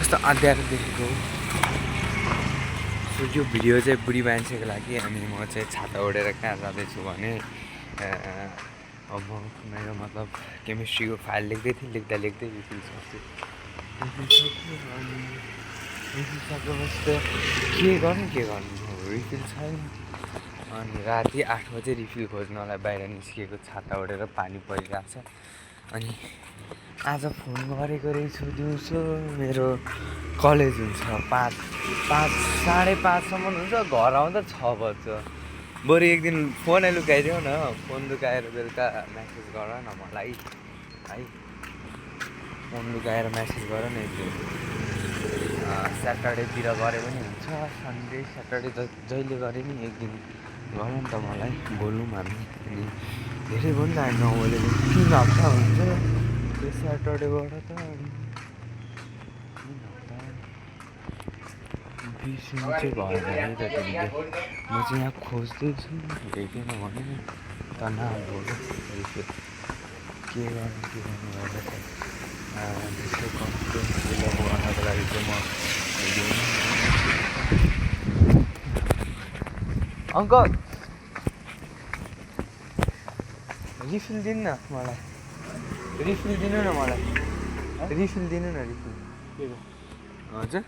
कस्तो अँध्यारो देखेको। सो यो भिडियो चाहिँ बुढी मान्छेको लागि। अनि म चाहिँ छाता ओढेर कहाँ जाँदैछु भने अब मेरो मतलब केमिस्ट्रीको फाइल लेख्दै थिएँ, लेख्दा रिफिल सक्छु। अनि रिफिल सकेपछि त के गर्नु रिफिल छैन। अनि राति 8 बजे रिफिल खोज्नलाई बाहिर निस्किएको, छाता ओढेर पानी परिरहेको छ। अनि आज फोन गरेको रहेछु दिउँसो। मेरो कलेज हुन्छ 5:30सम्म हुन्छ, घर आउँदा 6 बज्छ। बरु एक दिन फोनै लुकाइदेऊ न, फोन लुकाएर बेलुका म्यासेज गर न मलाई है। फोन लुकाएर म्यासेज गर न एक दिन। स्याटरडेतिर गरे पनि हुन्छ, सन्डे स्याटरडे जहिले गरे नि एक दिन गर नि त मलाई, बोलौँ हामी। अनि धेरै भयो नि त हामी नबोलेको 3 हप्ता हुन्छ त्यो स्याटरडेबाट त। अनि 3 हप्ता बिर्सिनु चाहिँ भएन है त तिमीले। म चाहिँ यहाँ खोज्दैछु, भेटेन भने त नबोल। के गर्नु होला त त्यस्तो कन्फिडेन्स बिल्डअप गर्नको लागि चाहिँ म अङ्कल रिफिल दिनु न मलाई, रिफिल दिनु न मलाई, रिफिल दिनु न, रिफिल। हजुर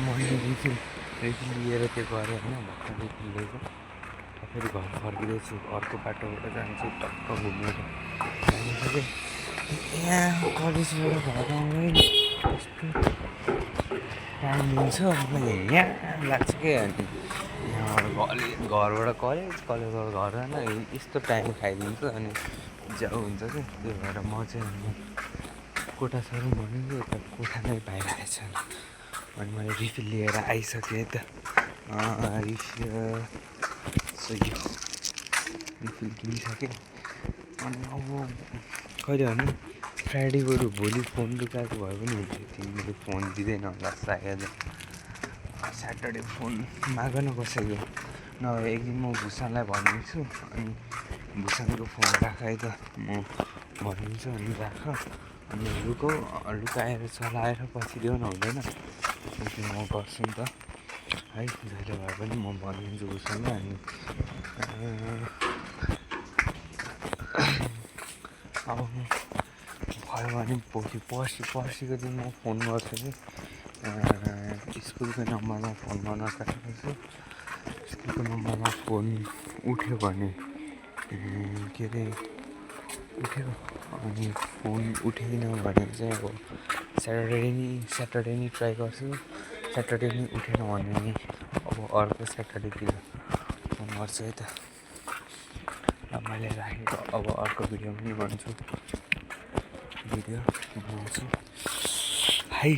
मैले रिफिल लिएर त्यो गरेँ होइन, भर्खर रिफिल लिएको। फेरि घर फर्किँदैछु, अर्को बाटोबाट जान्छु टक्क घुमेर। यहाँ कलेजबाट घर आउनै यस्तो टाइम हुन्छ मलाई, यहाँ लाग्छ क्या। अनि यहाँबाट घरबाट कलेजबाट घर जान यस्तो टाइम खाइदिन्छ। अनि जाउ हुन्छ क्या। त्यही भएर म चाहिँ कोठा सरौँ भनेको, यता कोठा नै पाइरहेछ। अनि मैले रिफिल लिएर आइसकेँ त। रिफिल किनिसकेँ। अनि अब कहिले भने फ्राइडे बरु भोलि फोन लुकाएको भए पनि हुन्छ। तिमीले फोन दिँदैन होला सायद, स्याटरडे फोन माग न कसैको। नभए एक दिन म भुषणलाई भनिदिन्छु, अनि भुषणको फोन राख है त, म भनिदिन्छु। अनि राख, अनि लुकाएर चलाएर पछि देऊ न, हुँदैन। त्यसपछि म गर्छु नि त है, जहिले भए पनि म भनिदिन्छु भुषणलाई। अनि अब भयो भने पर्सिको दिन म फोन गर्छु कि स्कुलको नम्बरमा फोन गर्न सकेको छु। स्कुलको नम्बरमा फोन उठ्यो भने के अरे उठ्यो, अनि फोन उठेन भने चाहिँ अब स्याटरडे नि ट्राई गर्छु। स्याटरडे नि उठेन भने अब अर्को स्याटरडेतिर फोन गर्छु है त। मैले राखेको अब अर्को भिडियो पनि बनाउँछु है।